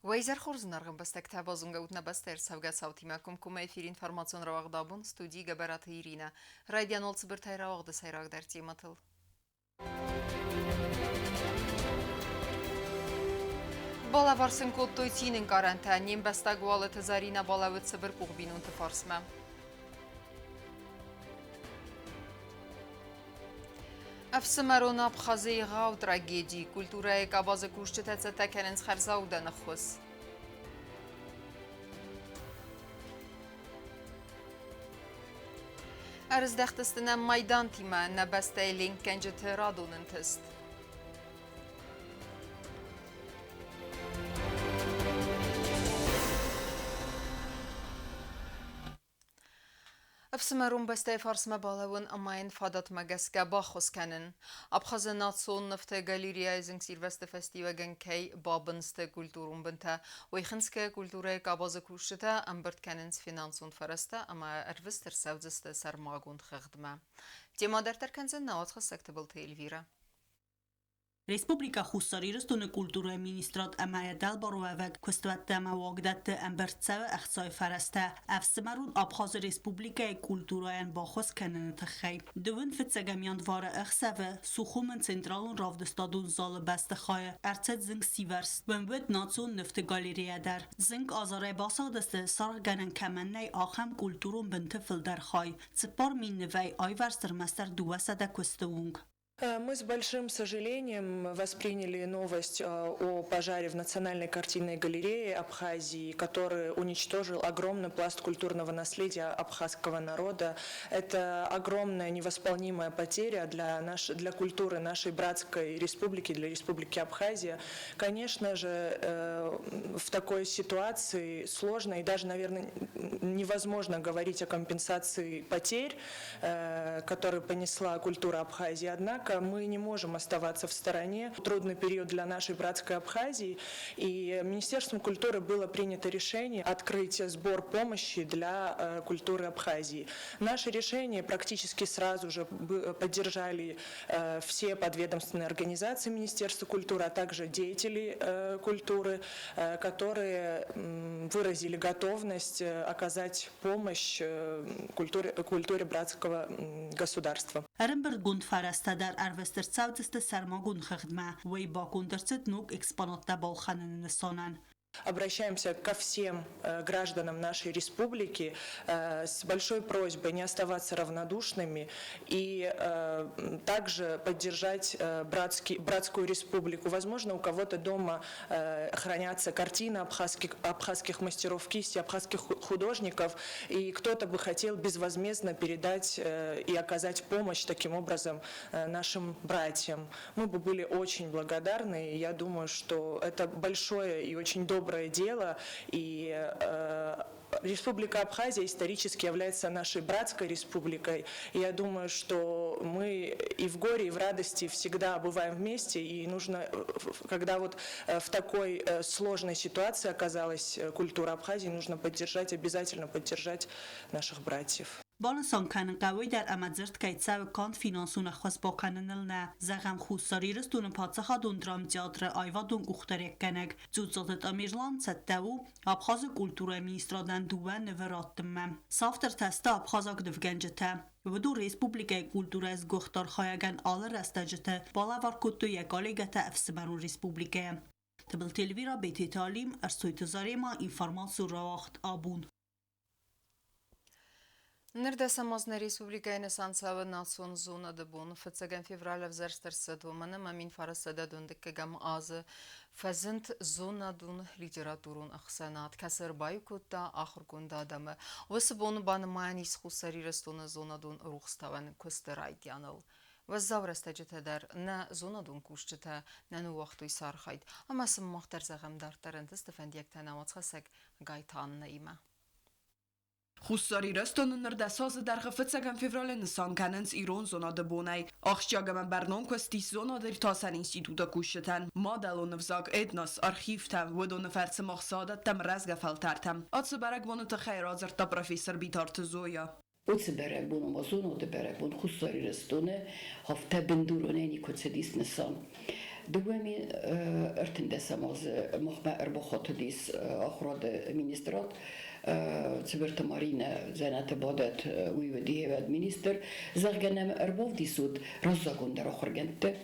Уӕ изӕр хорз, зынаргъ ӕмбӕстӕгтӕ, базонгӕ ут нӕ бӕстӕ ӕрцӕугӕ цаутимӕ комкоммӕ эфир информацион рауагъд абон, студийы Гӕбӕраты Иринӕ. Райдиан уал цыбыртӕй рауагъды сӕйрагдӕр темӕтыл. Балӕвар сын кодтой цины ӕнкъарӕнтӕ. Не мбӕстаг Уалыты Заринӕ балӕууыд цыбыркъух бинонты фарсмӕ. Ӕфсымӕрон Абхазы егъау трагеди. Культурӕйы къабазы кусджытӕ цӕттӕ кӕнынц хӕрзаудӕн ӕххуыс. Ӕрыздӕхтысты нӕм майдантимӕ, нӕ бӕстӕйы ленкгӕнджыты радон ӕнтыст. Ӕфсымӕрон бӕстӕйы фарсмӕ балӕууын ӕмӕ йын фадатмӕ гӕсгӕ баххуыс кӕнын. Абхазы национ нывты галереяйы зынгсирвӕзты фӕстиуӕгӕн кӕй бабын сты культурон бынтӕ, уый хынцгӕйӕ культурӕйы къабазы кусджытӕ ӕмбырд кӕнынц финансон фӕрӕзтӕ ӕмӕ ӕрвыст ӕрцӕудзысты сӕрмагонд хыгъдмӕ. Темӕ дарддӕр кӕндзӕн нӕ уацхӕссӕг Тыбылты Эльвирӕ. Республикӕ Хуссар Ирыстоны культурӕйы министрад ӕмӕ йӕ дӕлбаруӕвӕг куыстуӕттӕ ӕмӕ уагдӕтты ӕмбырд цӕуы ӕхцайы фӕрӕзтӕ ӕфсымӕрон Абхазы Республикӕйы культурӕйӕн баххуыс кӕныны тыххӕй. Дыууын фыццӕгӕм январы ӕхсӕвы Сухумы централон равдыстадон залы бӕстыхайы ӕрцыд зынгсивӕрзт. Уым уыд национ нывты галерея дӕр. Зынг азарӕй басыгъдысты, саргъгӕнӕн кӕмӕн нӕй, ахӕм культурон бынты фылдӕр хай. 4000 нывӕй аивӕрзт ӕрмӕстдӕр 200 куысты онг. Мы с большим сожалением восприняли новость о пожаре в Национальной картинной галерее Абхазии, который уничтожил огромный пласт культурного наследия абхазского народа. Это огромная невосполнимая потеря для культуры нашей братской республики, для Республики Абхазия. Конечно же, в такой ситуации сложно и даже, наверное, невозможно говорить о компенсации потерь, которые понесла культура Абхазии. Однако мы не можем оставаться в стороне. Трудный период для нашей братской Абхазии. И Министерством культуры было принято решение открыть сбор помощи для культуры Абхазии. Наше решение практически сразу же поддержали все подведомственные организации Министерства культуры, а также деятели культуры, которые выразили готовность оказать помощь культуре братского государства. Ӕрӕмбырдгонд фӕрӕзтӕ дӕр ӕрвыст ӕрцӕудзысты сӕрмагонд хыгъдмӕ, уый баконд ӕрцыд ног экспонаттӕ балхӕныны нысанӕн. Обращаемся ко всем гражданам нашей республики с большой просьбой не оставаться равнодушными и также поддержать братскую республику. Возможно, у кого-то дома хранятся картины абхазских мастеров кисти, абхазских художников, и кто-то бы хотел безвозмездно передать и оказать помощь таким образом нашим братьям. Мы бы были очень благодарны, и я думаю, что это большое и очень доброе дело, и Республика Абхазия исторически является нашей братской республикой. И я думаю, что мы и в горе, и в радости всегда бываем вместе. И нужно, когда вот в такой сложной ситуации оказалась культура Абхазии, нужно поддержать, обязательно поддержать наших братьев. Банысан кӕнын хъӕуы дӕр ӕмӕ дзырд кӕй цӕуы канд финансон ӕххуыс бакӕныныл нӕ, зӕгъӕм, Хуссар Ирыстоны паддзахадон драмтеатры аивадон къухдариуӕггӕнӕг Дзуццаты Тамерлан цӕттӕ у Абхазы культурӕйы министрадӕн дыууӕ нывы раттынмӕ. Сӕ автортӕ сты абхазаг нывгӕнджытӕ. Уыдон республикӕйы культурӕйы сгуыхт архайӕгӕн алы рӕстӕджыты балӕвар кодтой йӕ коллегӕтӕ ӕфсымӕрон республикӕйӕ. Тыбылты Эльвира, Бететы Алим, Ӕрсойты Заремӕ, информацион рауагъд абон. Ныр дӕсӕм аз нӕ республикӕйы нысан цӕуы национ зонады бон. Фыццӕгӕм февраль ӕвзӕрст ӕрцыд, уымӕн ӕмӕ 1912 азы фӕзынд зонадон литературон ӕхсӕнад, кӕцы ӕрбаиу кодта ахуыргонд адӕмы. Уыцы бон банымайӕн ис Хуссар Ирыстоны зонадон рухстауӕн куысты райдианыл. Уӕззау рӕстӕджытӕ дӕр нӕ зонадон кусджытӕ нӕ ныууагътой сӕ архайд, ӕмӕ сын мах дӕр зӕгъӕм дарддӕр ӕнтысты фӕндиӕгтӕ нӕ уацхӕссӕг Гайтаннаимӕ. Хуссар Ирыстоны ныр дӕс азы дӕргъы фыццӕгӕм февралы нысан кӕнынц ирон зонады бонӕй. Ахсджиаг ӕмӕ бӕрнон куыст ис зонад-иртасӕн институты кусджытӕн. Мадӕлон ӕвзаг, этнос, архивтӕ, уыдоны фӕрцы мах цы адӕттӕм рӕзгӕ фӕлтӕртӕм. Ацы бӕрӕгбоны тыххӕй радзырдта профессор Битарты Зоя. Уыцы бӕрӕгбон, ома зонады бӕрӕгбон Хуссар Ирыстоны афтӕ бындуронӕй никуы цыдис нысан. 2013 азы махмӕ ӕрбахатыдис ахуырады министрад. Цыбырты Маринӕ дзӕнӕты бадӕт, уый уыди хевӕд министр, зӕгъгӕ нӕм ӕрбавдисут раззагондӕр ахуыргӕндты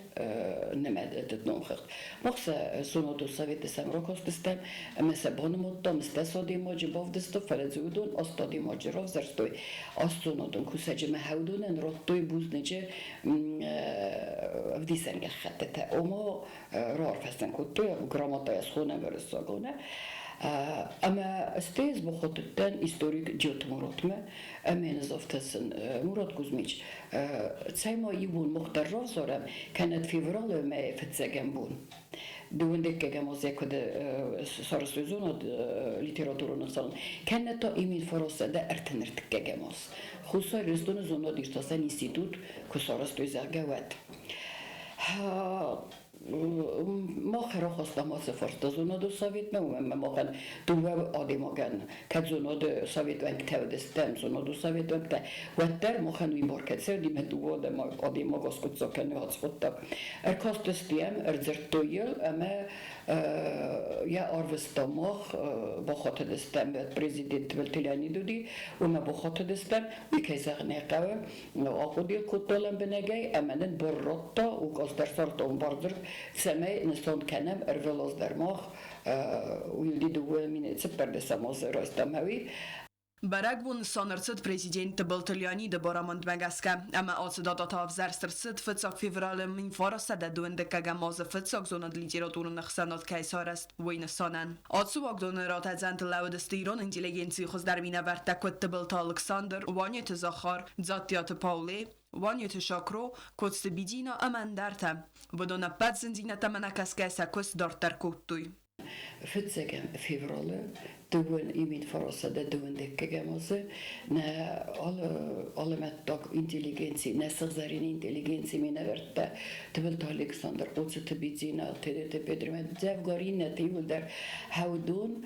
нымӕдты номхыгъд. Мах сӕ зонадон советы сӕм ракастыстӕм ӕмӕ сӕ банымадтам, стӕс адӕймаджы бавдыстой, фӕлӕ дзы уыдон 8 адӕймаджы равзӕрстой. 8 зонадон кусӕджы мӕ уыдонӕн радтой бузныджы ӕвдисӕн гӕххӕттытӕ. Ома раарфӕ сын кодтой, грамотӕйӕ схонӕм уырыссагау, нӕ? Ӕмӕ стӕй ӕз бахатыдтӕн историк Джиоты Муратмӕ ӕмӕ йын ӕз афтӕ сын: Мурат Кузьмич, цӕй ма иу бон мах дӕр равзарӕм, кӕнӕд февралы мӕйы фыццӕгӕм бон. Дыууындӕккӕгӕм азӕ куыд сарӕзтой зонад литературон ӕхсӕнад, кӕнӕ та имин 933-ӕм аз. Хуссар Ирыстоны зонад-иртасӕн институт куы сарӕзтой, зӕгъгӕ, уӕд. Мах рахастам ацы фарста зонады советмӕ, уымӕн ӕмӕ махӕн дыууӕ адӕймагӕн, кӕд зонады совет уӕнгтӕ уыдыстӕм, зонады совет уӕнгтӕ, уӕддӕр махӕн уый бар кӕд цӕуди, мӕ дыууӕ адӕймаг аскъуыддзаг кӕны ацы хъуыддаг. Ӕркастыстӕм, ӕрдзырдтой йыл ӕмӕ йӕ арвыстам мах, бахатыдыстӕм президент Тыбылты Леонид уыди, уымӕ бахатыдыстӕм, уый, кӕй зӕгъын ӕй хъӕуы, ахъуыды кодта лӕмбынӕгӕй ӕмӕ нын бар радта указ дӕр сардтон бардзырд, цӕмӕй нысан кӕнӕм ӕрвылаз дӕр мах уый уыди 2014 азы райстам ӕви. Бӕрӕгбон нысан ӕрцыд президент Тыбылты Леониды барамындмӕ гӕсгӕ, ӕмӕ ацы датӕ ӕвзӕрст ӕрцыд 1 февралы 1992 азы фыццаг зонад литературон ӕхсӕнад кӕй сарӕзт, уый нысанӕн. Ацы уагдоны ратӕдзӕнты лӕууыдысты ирон интеллигенцийы хуыздӕр минӕвӕрттӕ куыд Тыбылты Алыксандр, Уанеты Захар, Дзаттиаты Пауле, Уанеты Шакро, Коцты Бидина ӕмӕ ӕндӕртӕ. Уыдон ӕппӕт зындзинӕдтӕм ӕнӕкӕсгӕ сӕ куыст дарддӕр кодтой. Фыццӕгӕм февралы 2009 азы нӕ алӕмӕттаг интеллигенци, нӕ сыгъзӕрин интеллигенци минӕвӕрттӕ Тыбылты Александр, Хъоцыты Бидзина, Тедеты Петримӕ, дзӕвгар иннӕты иууылдӕр хӕудон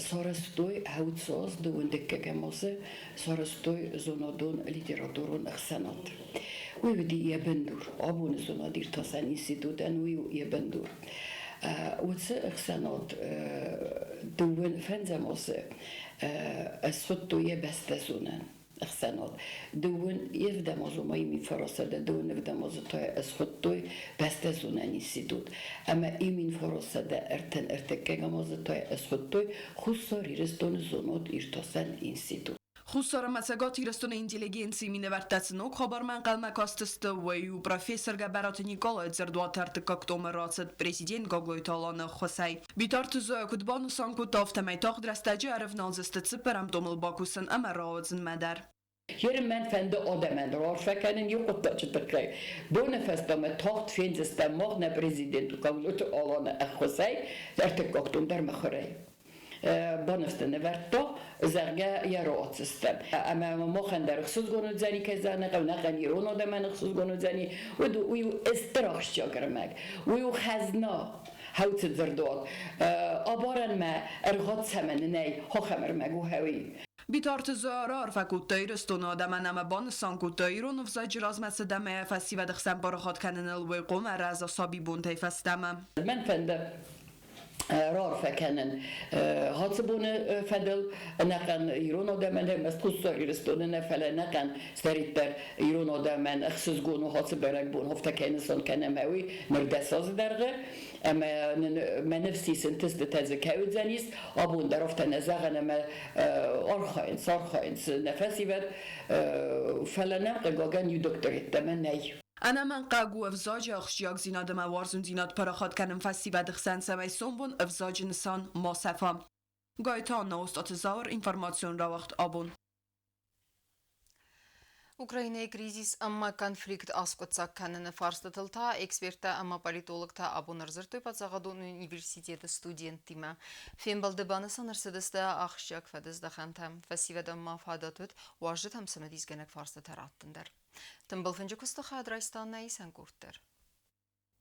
сарӕзтой хӕуцоз 92 азы сарӕзтой зонадон литературон ӕхсӕнад. Уый уыди йӕ бындур. Абоны зонад-иртасӕн институтӕн уый у йӕ бындур. Уыцы ӕхсӕнад 25 азы ӕсхуыдтой йӕ бӕстӕзонӕн ӕхсӕнад. 27 азы ма 1927 азы та ӕсхуыдтой бӕстӕзонӕн институт. Ӕмӕ 1933 азы та ӕсхуыдтой Хуссар Ирыстоны зонад-иртасӕн институт. Хуссар ӕмӕ Цӕгат Ирыстоны интеллигенцийы минӕвӕрттӕ цы ног хабармӕ ӕнхъӕлмӕ кастысты, уый у профессор Гӕбӕраты Николайы дзырдуаты ӕртыккаг томы рацыд президент Гаглойты Аланы ӕххуысӕй. Битарты Зоя куыд банысан кодта, афтӕмӕй тагъд рӕстӕджы ӕрӕвналдзысты цыппӕрӕм томыл бакусын ӕмӕ рауадзынмӕ дӕр. Ермӕн фӕнды адӕмӕн раарфӕ кӕнын иу хъуыддаджы тыххӕй. Боны фӕстӕмӕ тагъд фендзыстӕм мах нӕ президент Гаглойты Аланы ӕххуысӕй ӕртыккаг том дӕр мыхуырӕй. Баныфты нывӕрдта, зӕгъгӕ, йӕ рауадздзыстӕм. Ӕмӕ махӕн дӕр ӕхсызгон уыдзӕни, кӕй зӕгъын ӕй хъӕуы, нӕхъӕн ирон адӕмӕн ӕхсызгон уыдзӕни. Уый у стыр ахсджиаг ӕрмӕг, уый у хӕзна, хӕуцы дзырдуат. Абарӕнмӕ ӕргъад цӕмӕн нӕй, ахӕм ӕрмӕг у хӕуи. Битарты Зоя раарфӕ кодта Ирыстоны адӕмӕн ӕмӕ банысан кодта, ирон ӕвзаджы размӕцыд ӕмӕ йӕ фӕсивӕды хсӕн парахат кӕныныл уый хъуамӕ рӕза сабибонтӕй фӕстӕмӕ. Мӕн фӕнды раарфӕ кӕнын ацы боны фӕдыл ӕнӕхъӕн ирон адӕмӕн, ӕрмӕст Хуссар Ирыстоны нӕ, фӕлӕ ӕнӕхъӕн цыдӕриддӕр ирон адӕмӕн ӕхсызгон у ацы бӕрӕгбон, афтӕ кӕй нысан кӕнӕм уый ныр 10 азы дӕргъы. Ӕмӕ нын мӕ ныфс ис, ӕнтыстытӕ дзы кӕй уыдзӕнис. Абон дӕр афтӕ нӕ зӕгъӕн ӕмӕ архайынц, архайынц нӕ фӕсивӕд, фӕлӕ нӕм, хъыгагӕн, иу доктор йеддӕмӕ нӕй. Ӕнӕмӕнгхъӕуӕг у ӕвзаджы ахсджиагдзинад ӕмӕ уарзондзинад парахат кӕнын фӕсивӕды хсӕн, цӕмӕй сомбон ӕвзаджы нысан ма сӕфа. Гайты Анна, Остъаты Зауыр, информацион рауагъд «Абон». Украинӕйы кризис ӕмӕ конфликт аскъуыддзаг кӕныны фарстытыл та эксперттӕ ӕмӕ политологтӕ абон ӕрдзырдтой паддзахадон университеты студенттимӕ. Фембӕлды банысан ӕрцыдысты ахсджиаг фӕдыздӕхӕнтӕ. Фӕсивӕдӕн ма фадат уыд уазджытӕм цымыдисгӕнӕг фарстытӕ раттын дӕр. Тымбыл фынджы куысты хайад райста нӕ исӕн къорд дӕр.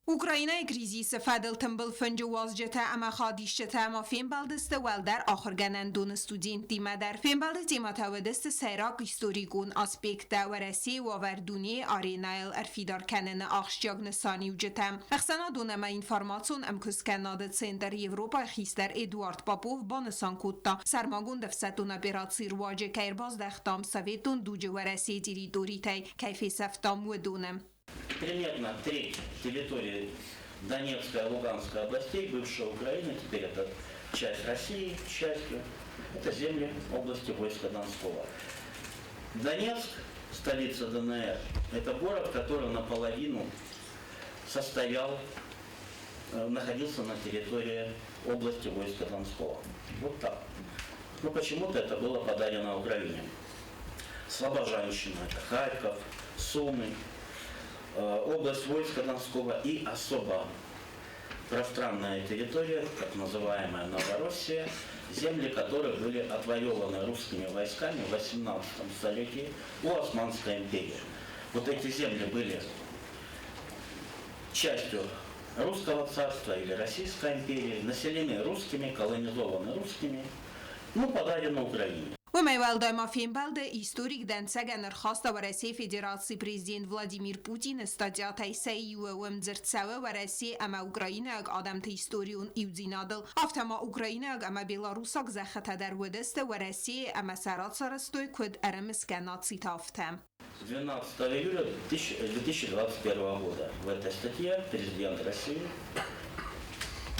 Украинӕйы кризисы фӕдыл тымбыл фынджы уазджытӕ ӕмӕ хадисджытӕ ма фембӕлдысты уӕлдӕр ахуыргӕнӕндоны студенттимӕ дӕр. Фембӕлды темӕтӕ уыдысты сӕйраг историкон аспекттӕ, Уӕрӕсейы уавӕр дунейы аренӕйыл ӕрфидар кӕныны ахсджиаг нысаниуджытӕ. Ӕхсӕнадон ӕмӕ информацион ӕмкуысткӕнынады центр Европӕйы хистӕр Эдуард Попов банысан кодта, сӕрмагонд ӕфсӕддон операцийы руаджы кӕй ӕрбаздӕхтам советон дуджы Уӕрӕсейы территоритӕй кӕй фесӕфтам, уыдоны. Примерно треть территории Донецкой и Луганской областей, бывшая Украина, теперь это часть России, к счастью, это земли области войска Донского. Донецк, столица ДНР, это город, который наполовину состоял, находился на территории области войска Донского. Вот так. Но почему-то это было подарено Украине. Слобожанщина, это Харьков, Сумы, область войска Донского и особо пространная территория, так называемая Новороссия, земли которых были отвоеваны русскими войсками в 18 столетии у Османской империи. Вот эти земли были частью русского царства или Российской империи, населены русскими, колонизованы русскими, но подарены Украине. Уымӕй уӕлдай ма фембӕлды историк дӕнцӕгӕн ӕрхаста Уӕрӕсейы Федерацийы президент Владимир Путины статьятӕй сӕ иуы, уым дзырд цӕуы Уӕрӕсе ӕмӕ украинаг адӕмты историон иудзинадыл. Афтӕ ма украинаг ӕмӕ белорусаг зӕххытӕ дӕр уыдысты Уӕрӕсейы ӕмӕ сӕ рацарӕзтой куыд ӕрымысгӕ нациты афтӕ. 12 июля 2021 года в этой статье президент России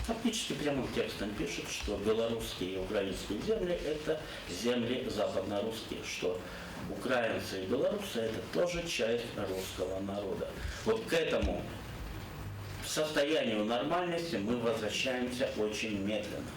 фактически прямым текстом пишет, что белорусские и украинские земли – это земли западнорусские, что украинцы и белорусы – это тоже часть русского народа. Вот к этому состоянию нормальности мы возвращаемся очень медленно.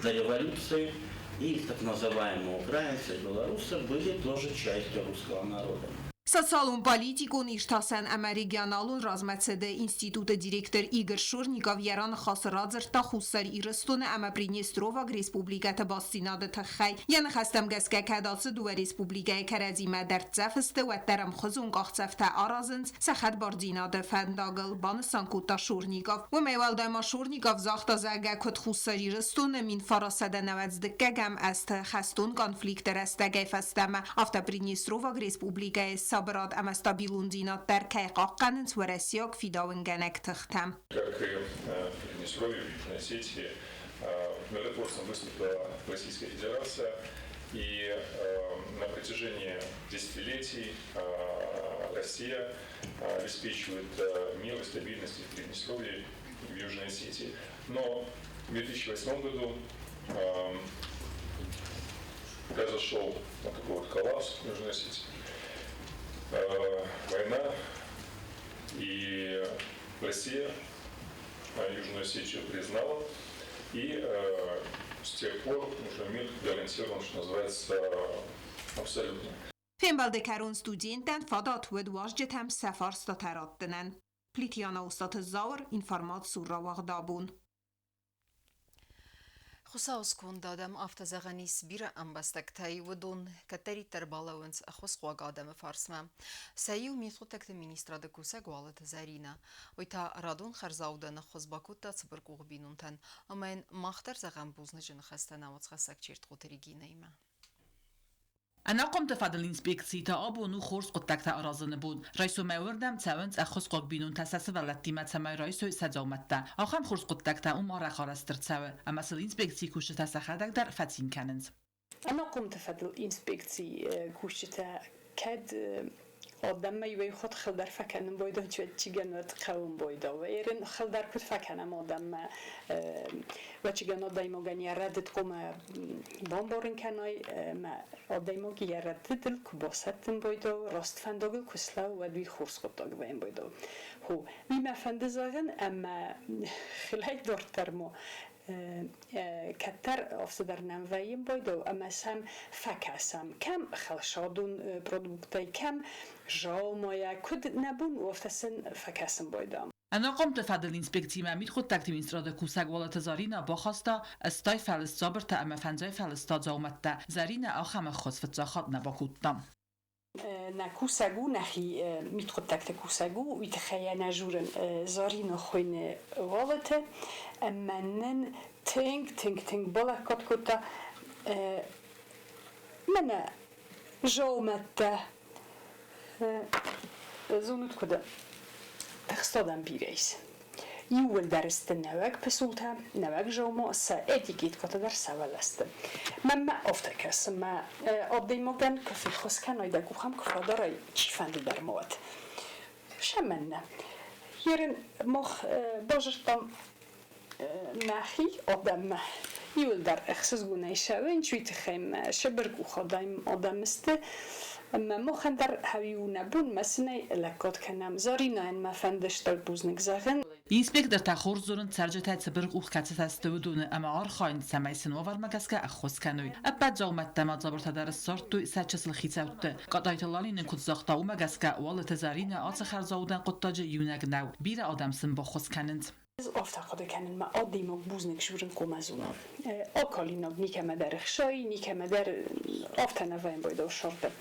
До революции и так называемые украинцы и белорусы были тоже частью русского народа. Социалон-политикон иртасӕн ӕмӕ регионалон размӕцыды институты директор Игорь Шорников йӕ раныхасы радзырдта Хуссар Ирыстоны ӕмӕ Приднестроваг республикӕты бастдзинады тыххӕй. Йӕ ныхӕстӕм гӕсгӕ кӕд ацы дыууӕ республикӕйы кӕрӕдзимӕ дӕрддзӕф сты, уӕддӕр ӕмхуызон къахдзӕфтӕ аразынц сӕ хӕдбардзинады фӕндагыл, банысан кодта Шорников. Уымӕй уӕлдай ма Шорников загъта, зӕгъгӕ, куыд Хуссар Ирыстоны 1995 азты хӕстон конфликты рӕстӕгӕй фӕстӕмӕ, афтӕ Приднестроваг республикӕйы сабырад ӕмӕ стабилондзинад дӕр кӕй хъахъхъӕнынц уӕрӕсейаг фидауынгӕнӕг тыхтӕ. Как и в Приднестровье, в Южной Осетии, миротворцем выступила Российская Федерация. И на протяжении десятилетий Россия обеспечивает мир и стабильность в Приднестровье и в Южной Осетии. Но в 2008 году произошел вот такой вот коллапс в Южной Осетии, война, и Россия Южную Осетию признала, и с тех пор уже мир гарантирован, что называется, абсолютно. Фембӕлды кӕрон студенттӕн фадат уыд уазджытӕм сӕ фарстатӕ раттынӕн. Плитиана Устаты Зауыр, информацион рауагъд Абон. Хуыцауысконд адӕм афтӕ зӕгъӕн ис бирӕ ӕмбӕстӕгтӕй, уыдон кӕддӕриддӕр балӕууынц ӕххуысхъуаг адӕмы фарсмӕ. Сӕ иу мидхъуыддӕгты министрады кусӕг Уалыты Зӕринӕ. Уый та радон хӕрзаудӕн ӕххуыс бакодта цыбыркъух бинонтӕн ӕмӕ йын мах дӕр зӕгъӕм бузныджы ныхӕстӕ науӕдзхӕссӕг Чертхъоты Регинӕимӕ. Ӕнахъомты фӕдыл инспекцийы та абон у хорз хъуыддӕгтӕ аразыны бон. Райсомӕй уырдӕм цӕуынц ӕххуысхъуаг бинонтӕ сӕ сывӕллӕттимӕ, цӕмӕй райсой сӕ дзаумӕттӕ. Ахӕм хорз хъуыддӕгтӕ уым арӕх арӕзт ӕрцӕуы, ӕмӕ сыл инспекцийы кусджытӕ сӕхӕдӕг дӕр фӕцин кӕнынц. Ӕнахъомты фӕдыл инспекцийы кусджытӕ кӕд адӕммӕ иуӕй хатт хылдӕр фӕкӕнын байдайы, чигӕн уӕд хъӕуын байдауы. Ерын хылдӕр куыд фӕкӕнӕм адӕммӕ, вӕчигӕн адӕймагӕн йӕ рӕдыд хъуамӕ бамбарын кӕнай, ӕмӕ адӕймаг йӕ рӕдыдыл куы басӕттын байдауы, раст фӕндагыл куы слӕууы, уӕд уый хорз хъуыддаг вӕййын байдауы. Хо, уый мӕ фӕнды зӕгъын, ӕмӕ хылӕй дарддӕр ма кӕддӕр афтӕдӕр нӕм вӕййын байдау ӕмӕ сӕм фӕкӕсӕм, кӕм хӕлцадон продукттӕй, кӕм дзаумайӕ, куыд нӕ бон у, афтӕ сын фӕкӕсын байдам. Ӕнахъомты фӕдыл инспекцимӕ мидхъуыддӕгты министрады кусӕг Уалыты Заринӕ бахаста 80 фӕлыст дзабыртӕ ӕмӕ 50 фӕлыст дзаумӕттӕ. Заринӕ ахӕм ӕххуыс фыццаг хатт нӕ бакодта. Нӕ кусӕг у, нӕхи мидхъуыддӕгты кусӕг у, уый тыххӕй йӕ нӕ журын Зарина хуыйны Уалыты, ӕмӕ нын тынг, тынг, тынг балӕггад кодта. Мӕнӕ дзаумӕттӕ зонут куыд тыхстадӕн бирӕ ис. Иууылдӕр сты нӕуӕг пысултӕ, нӕуӕг дзаума, сӕ этикеткӕтӕ дӕр сӕвӕллӕсты. Мӕнмӕ афтӕ кӕсы, мӕ адӕймагӕн куы феххуыс кӕнай, дӕ къухӕм куы фӕдарай, чифӕнды дӕр ма уӕд. Сӕмӕннӕ. Ерын мах базыдтам нӕхи адӕммӕ. Иуылдӕр ӕхсызгонӕй сӕвӕнч, уый тыххӕй мӕ сыбыркъух адӕм сты. Ӕмӕ махӕн дӕр хӕуиу нӕ бон мӕ цынӕй лӕггад кӕнӕм. Заринӕйӕн мӕ фӕнды стыр бузныг зӕгъын. Инспектортӕ хорз дзурынц цӕрджытӕ цыбыркъух кӕцытӕ сты, уыдоны ӕмӕ архайынц, цӕмӕй сын уавӕрмӕ гӕсгӕ ӕххуыс кӕной. Ӕппӕт дзаумӕттӕ ма дзабыртӕ дӕр ссардтой сӕ чысыл хицӕутты. Катайты Лалин ын куыд загъта, уымӕ гӕсгӕ Уалыты Зӕринӕ ацы хӕрзаудӕн хъуыддаджы иунӕг нӕу. Бирӕ адӕм сын баххуыс кӕнынц. Ӕз афтӕ хъуыды кӕнын, мӕ адӕймаг бузныг журын хъомӕзона. Акалинаг никӕмӕ дӕр ӕхсайы, никӕмӕ дӕр афтӕ нӕ вӕййын байдау сӕрды.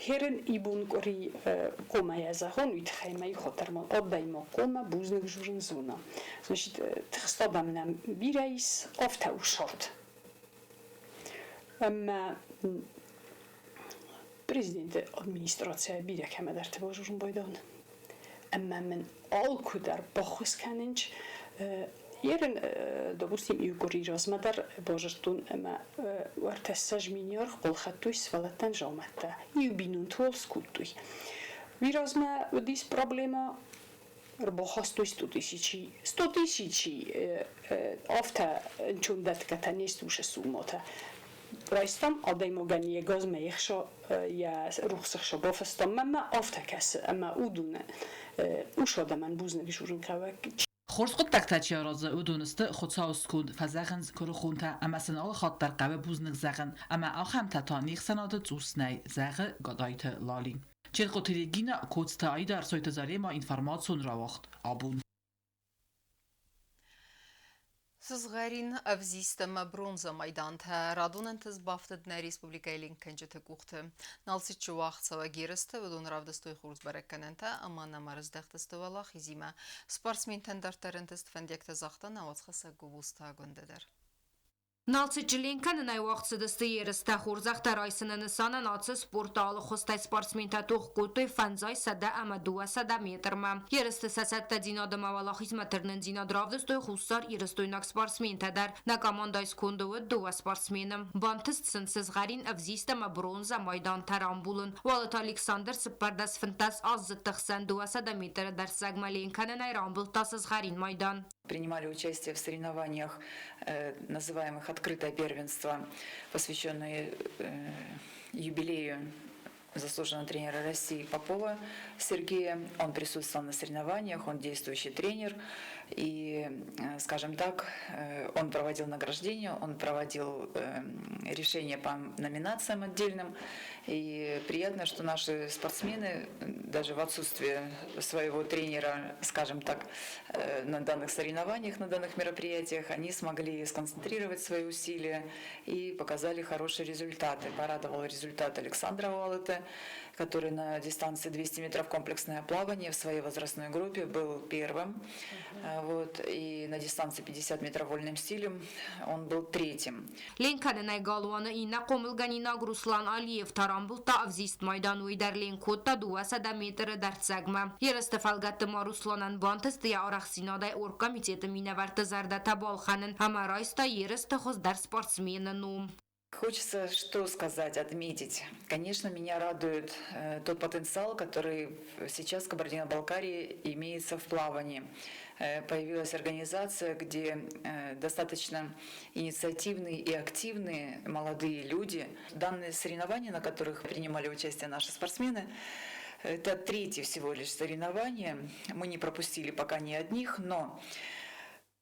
Херын ибон къуыри хъомӕйӕ зӕгъон, уый тыххӕй мӕ иу хатт дӕр ма адӕймаг хъомӕ бузныг журын зона. Значит, тыхст адӕм нӕм бирӕ ис, афтӕ у сӕрд. Ӕмӕ президенты администрацийӕ бирӕ кӕмӕдӕрты базурын байдӕн. Ӕмӕ мын алкуыдӕр баххуыс кӕнынч. Ерын, допустим, иу къуыри размӕ дӕр базыдтон ӕмӕ ӕртӕссӕдз миниор хъулхӕдтой сывӕллӕттӕн дзаумӕттӕ. Иу бинонты уал скодтой. Уый размӕ уыдис проблемӕ ӕрбахастой 100 тысячи. 100 тысячи афтӕ ӕнцондӕтгӕтӕ не сты уыцы суммӕтӕ. Райстам адӕймагӕн йӕ газмӕ ӕхца, йӕ рухсы хца бафыстам. Мӕнмӕ афтӕ кӕсы, ӕмӕ уыдоны ус адӕмӕн бузныг дзурын хъӕуы. Хорз хъуыддӕгтӕ чи аразы, уыдон сты Хуыцауы сконд, фӕзӕгъынц куырыхонтӕ ӕмӕ сын алы хатт дӕр хъӕуы бузныг зӕгъын. Ӕмӕ ахӕмтӕ та не хсӕнады цъус нӕй, зӕгъы Гадайты Лали. Челкъоты Регина, Коцты Аида, Ӕрсойты Зарема, информацион рауагъд абон. Сызгъӕрин, ӕвзист ӕмӕ бронзӕ майдантӕ радон ӕнтыст бафтыд нӕ республикӕйы ленкгӕнджыты къухты. Налцыччы уагъдцӕуӕг ерысты уыдон равдыстой хорз бӕрӕггӕнӕнтӕ ӕмӕ нӕм ӕрыздӕхтысты уӕлахизимӕ. Спортсментӕн дарддӕр ӕнтыст фӕндиӕгтӕ загъта нӕ уацхӕссӕг Гобозты Агуындӕ дӕр. Налцыччы ленккӕнынӕй уагъд цыдысты ерыстӕ. Хорзӕхтӕ райсыны нысанӕн ацы спорты алы хуызтӕй спортсментӕ тох кодтой 250 ӕмӕ 200 метрмӕ. Ерысты сӕ цӕттӕдзинад ӕмӕ уӕлахизмӕ тырнындзинад равдыстой хуссар-ирыстойнаг спортсментӕ дӕр. Нӕ командӕйы сконды уыд дыууӕ спортсмены. Бантыст сын сызгъӕрин, ӕвзист ӕмӕ бронзӕ майдантӕ рамбулын. Уалыты Александр 14-15 аздзыдты хсӕн 200 метры дӕрддзӕгмӕ ленккӕнынӕй рамбылдта сызгъӕрин майдан. Принимали участие в соревнованиях, называемых «Открытое первенство», посвященное юбилею заслуженного тренера России Попова Сергея. Он присутствовал на соревнованиях, он действующий тренер. И, скажем так, он проводил награждение, он проводил решения по номинациям отдельным. И приятно, что наши спортсмены, даже в отсутствие своего тренера, скажем так, на данных соревнованиях, на данных мероприятиях, они смогли сконцентрировать свои усилия и показали хорошие результаты. Порадовал результат Александра Уалыты, который на дистанции 200 метров комплексное плавание в своей возрастной группе был первым. Вот, и на дистанции 50 метров вольным стилем он был третьим. Ленккӕнынӕй галуаны иннӕ хъомылгӕнинаг Руслан Алиев та рамбылдта ӕвзист майдан, уый дӕр ленк кодта 200 метры дӕрддзӕгмӕ. Ерысты фӕлгӕтты ма Русланӕн бантыст йӕ арӕхстдзинадӕй оргкомитеты минӕвӕртты зӕрдӕтӕ балхӕнын ӕмӕ райста ерысты хуыздӕр спортсмены ном. Хочется что сказать, отметить. Конечно, меня радует тот потенциал, который сейчас в Кабардино-Балкарии имеется в плавании. Появилась организация, где достаточно инициативные и активные молодые люди. Данные соревнования, на которых принимали участие наши спортсмены, это третье всего лишь соревнование. Мы не пропустили пока ни одних, но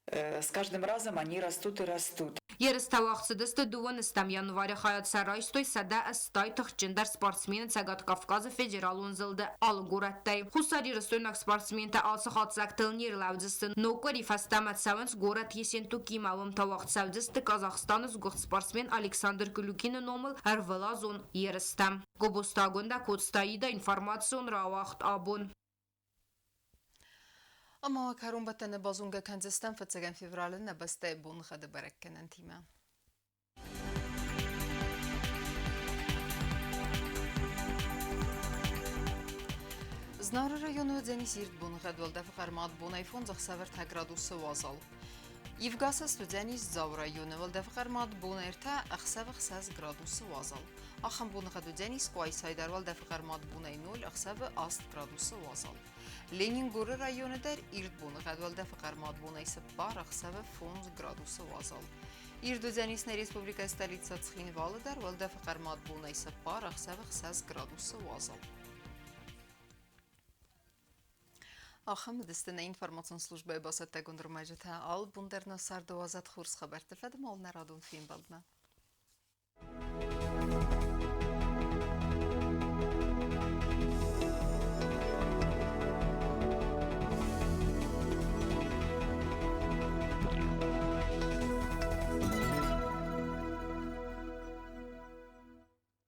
с каждым разом они растут и растут. Ерыстӕ уагъд цыдысты 22 январы, хайад сӕ райстой 180 тыхджындӕр спортсмены Цӕгат Кавказы федералон зылды алы горӕттӕй. Хуссарирыстойнаг спортсментӕ ацы хатдзӕгтыл не рлӕудзысты. Ног къуыри фӕстӕмӕ цӕуынц горӕт Ессентукимӕ, уым та уагъд цӕудзысты Казахстаны сгуыхт спортсмен Александр Клюкины номыл ӕрвылазон ерыстӕ. Гобозты Агуындӕ, Коцты Аида, информацион рауагъд абон. Ӕмӕ кӕронбӕттӕны базонгӕ кӕндзыстӕм фыццӕгӕм февралы нӕ бӕстӕйы боныгъӕды бӕрӕггӕнӕнтимӕ. Знауыры районы уыдзӕнис ирд боныгъӕд, уӕлдӕфы хъӕрмад бонӕй 5 ӕхсӕв 3 градусы уазал. Ивгӕ цӕст уыдзӕнис Дзауы районы, уӕлдӕфы хъӕрмад бон 3, ӕхсӕвы 6 градусы уазал. Ахӕм боныгъӕд уыдзӕнис Къуайсайы дӕр, уӕлдӕфы хъӕрмад бонӕй 0, ӕхсӕвы 8 градусы уазал. Ленингоры районы дӕр ирд боныгъӕд, уӕлдӕфы хъӕрмад бонӕй 4, ӕхсӕвы 5 градусы уазал. Ирд уыдзӕнис нӕ республикӕйы столицӕ Цхинвалы дӕр, уӕлдӕфы хъӕрмад бонӕй 4, ӕхсӕвы 6 градусы уазал. Ахӕм уыдысты нӕ информацион службӕйы бацӕттӕгонд ӕрмӕджытӕ. Алы бон дӕр нӕ царды уадзӕд хорз хабӕртты фӕдыл нӕ радон фембӕлдмӕ.